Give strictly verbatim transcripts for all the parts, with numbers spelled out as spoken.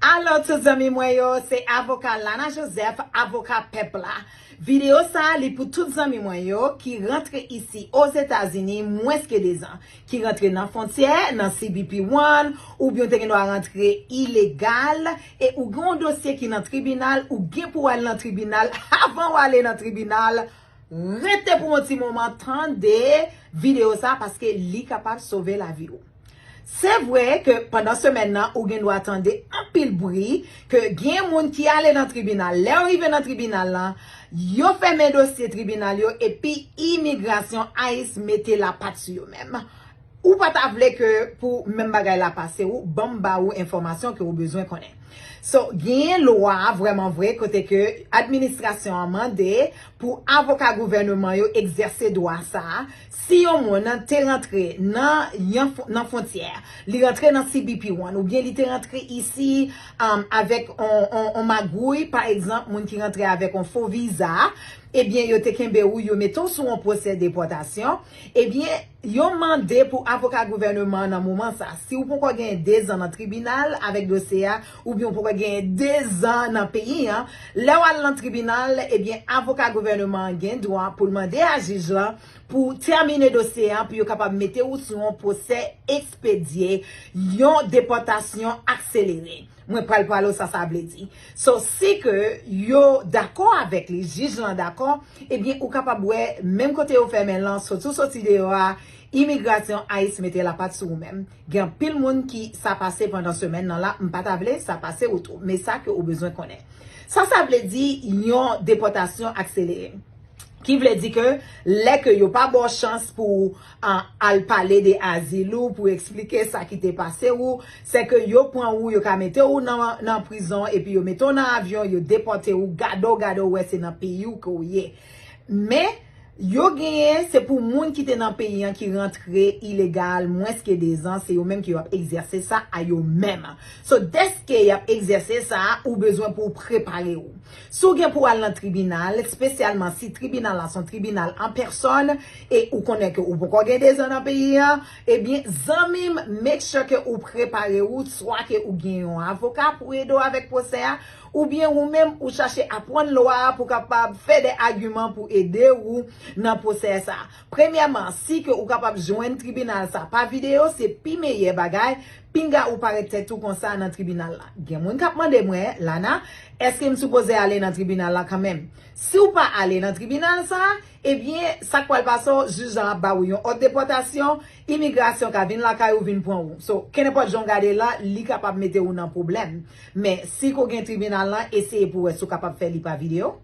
Alo tout zanmi mwen yo, se avoka Lana Joseph, avoka pèp la. Videyo sa a, li pou tout zanmi mwen yo ki rantre isi Ozetazini mwens ke de zan, ki rantre nan fwontyè, nan C B P one, oubyen w te gen dwa rantre ilegal, e ou gen yon dosye ki nan tribinal, ou gen pou w al nan tribinal, avan w ale nan tribinal, rete pou yon ti moman, tande videyo sa, paske li kapab sove lavi w. Se vre ke pandan semèn nan, ou gen dwa tande anpil bri ke gen moun ki ale nan tribinal. Lè yo rive nan tribinal lan, yo fèmen dosye tribinal yo, epi imigrasyon, ice, mete lapat sou yo menm. Ou pa ta vle ke pou menm bagay la pase ou, ban m ba ou enfòmasyon ke ou bezwen konnen. So, genyen lwa vrèman vre kote ke administrasyon an mande pou avoka gouvènman yo egzèse dwa sa a. Si yon moun te rantre nan yon fw- nan fwontyè, li rantre nan C B P one, oubyen li te rantre isi, um, avèk on, on, on magouy, pa egzanp, moun ki rantre avèk on fo viza, ebyen, yo te kenbe ou, yo mete w sou yon pwosè depòtasyon, ebyen, yo mande pou avoka gouvènman an nan moman sa. Si w poko gen de zan nan tribinal avèk dosye a, oubyen w poko gen de zan nan peyi an, lè w al nan tribinal, ebyen, avoka gouvènman an gen dwa pou l mande a jij lan pou tèmine dosye a, pou yo kapab mete ou sou yon pwosè ekspedye, yon depòtasyon akselere. Mwen pral pale w sa sa vle di. So, si ke yo dakò avèk li, jij lan dakò, ebyen, ou kapab wè, menm kote yo fèmen lan, soti w soti deyò a, imigrasyon, ice, mete lapat sou ou menm. Gen anpil moun ki sa pase pandan semèn nan la, m pa ta vle sa pase ou tou. Men sa ke ou bezwen konnen. Sa sa vle di yon depòtasyon akselere. Ki vle di ke lè ke yo pa ba w chans pou, ah, al pale de azil ou, pou eksplike sa ki te pase ou, se ke yo pran ou, yo ka mete ou nan, nan prizon, epi yo mete w nan avyon, yo depòte ou, gade w, gade w, wè se nan peyi w ke w ye. Men, yo genyen, se pou moun ki te nan peyi an ki rantre ilegal, mwens ke de zan, se yo menm ki yo ap egzèse sa a yo menm. So, dèske y ap egzèse sa a, ou bezwen pou w prepare ou. Si w gen pou w al nan tribinal, espesyalman si tribinal la se yon tribinal an pèsòn, e ou konnen ke ou poko gen de zan nan peyi an, ebyen, zanmi m, make sure ke ou prepare ou, swa ke ou gen yon avoka pou ede w avèk pwosè a, oubyen ou menm ou chache aprann lwa a pou kapab fè de agiman pou ede ou nan pwosè sa. Premyèman, si ke ou kapab jwenn tribinal sa pa videyo, se pi meyè bagay, pinga ou pa ret tèt ou konsa nan tribinal la. Gen moun k ap mande mwen, Lana, èske m sipoze ale nan tribinal la kanmenm? Si w pa ale nan tribinal sa, ebyen, sa k pral pase w, jij lan ap ba ou yon òd depòtasyon, imigrasyon ka vin lakay ou vin pran ou. So, kenenpòt jan w gade la, li kapab mete ou nan pwoblèm. Men, si ke w gen tribinal lan, eseye pou w wè si w kapab fè li pa videyo.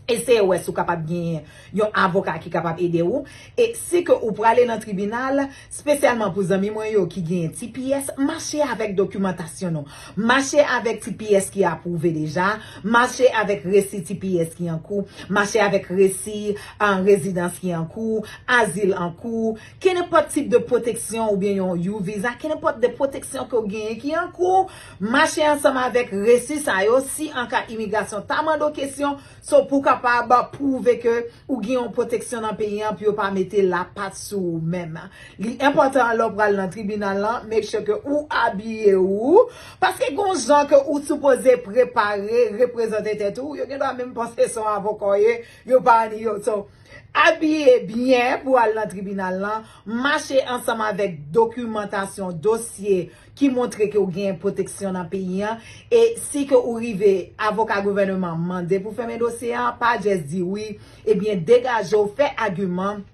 Eseye wè si w kapab genyen yon avoka ki kapab ede ou. E si ke ou prale nan tribinal, espesyalman pou zanmi mwen yo ki genyen T P S, mache avèk dokimantasyon nou. Mache avèk T P S ki apwouve deja, mache avèk resi T P S ki an kou, mache avèk resi, ah, rezidans ki an kou, azil an kou, kenenpòt tip de pwoteksyon oubyen yon U visa, kenenpòt de pwoteksyon ke w genyen ki an kou, mache ansanm avèk resi sa yo, si an ka imigrasyon ta mande w kesyon, so pou w kapab pwouve ke ou gen yon pwoteksyon nan peyi an pou yo pa mete lapat sou ou menm. Li enpòtan lè w pral nan tribinal lan, make sure ke ou abiye ou, paske gon jan ke ou sipoze prepare, reprezante tèt ou, yo gen dwa menm panse se yon avoka w ye, yo pa ni yo. So, abiye byen pou al nan tribinal lan, mache ansanm avèk dokimantasyon, dosye ki montre ke w gen pwoteksyon nan peyi an, e si ke ou rive, avoka gouvènman mande pou fèmen dosye an, pa just di wi, ebyen degaje w, fè agiman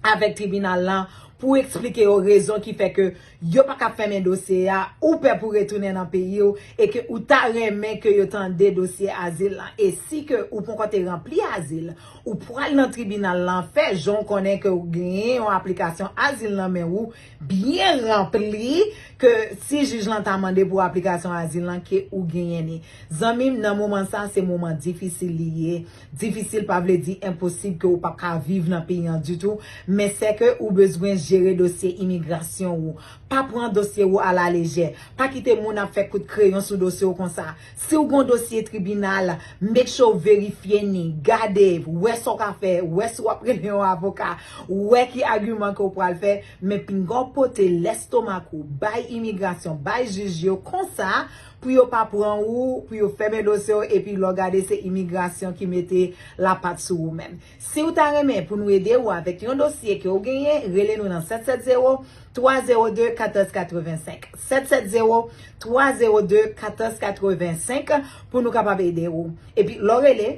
avèk tribinal lan pou eksplike yo rezon ki fè ke yo pa ka fèmen dosye a, ou pè pou retounen nan peyi w, e ke ou ta renmen ke yo tande dosye azil lan. E si ke ou poko te ranpli azil, ou pral nan tribinal lan, fè jan w konnen ke w genyen yon aplikasyon azil nan men ou, byen ranpli, ke si jij lan ta mande pou aplikasyon azil lan, ke ou genyen li. Zanmi m, nan moman sa, se moman difisil li ye. Difisil pa vle di enposib ke ou p ap ka viv nan peyi an ditou, men se ke ou bezwen jere dosye imigrasyon ou. Pa pran dosye ou alalejè. Pa kite moun ap fè kout kreyon sou dosye w konsa. Si w gon dosye tribinal, make sure w verifye ni, gade, wè sa w ka fè, wè si w ap rele yon avoka, wè ki agiman ke w pral fè, men pinga w pote lestomak ou bay imigrasyon, bay jij yo konsa, pou yo pa pran ou, pou yo fèmen dosye w, epi lè w gade se imigrasyon ki mete lapat sou ou menm. Si w ta renmen pou nou ede w avèk yon dosye ke w genyen, rele nou nan sèt sèt zewo, twa zewo de, katòz katrevensenk. Sèt sèt zewo, twa zewo de, katòz katrevensenk pou nou kapab ede w. Epi lè w rele,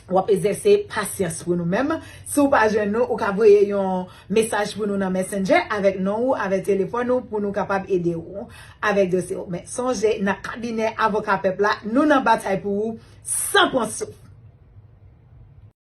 w ap egzèse pasyans pou nou menm. Si w pa jwenn nou, ou ka voye yon mesaj pou nou nan Messenger avèk non ou, avèk telefòn ou pou nou kapab ede w avèk dosye w. Men sonje, nan kabinè Avoka Pèp la, nou nan batay pou ou san pran souf.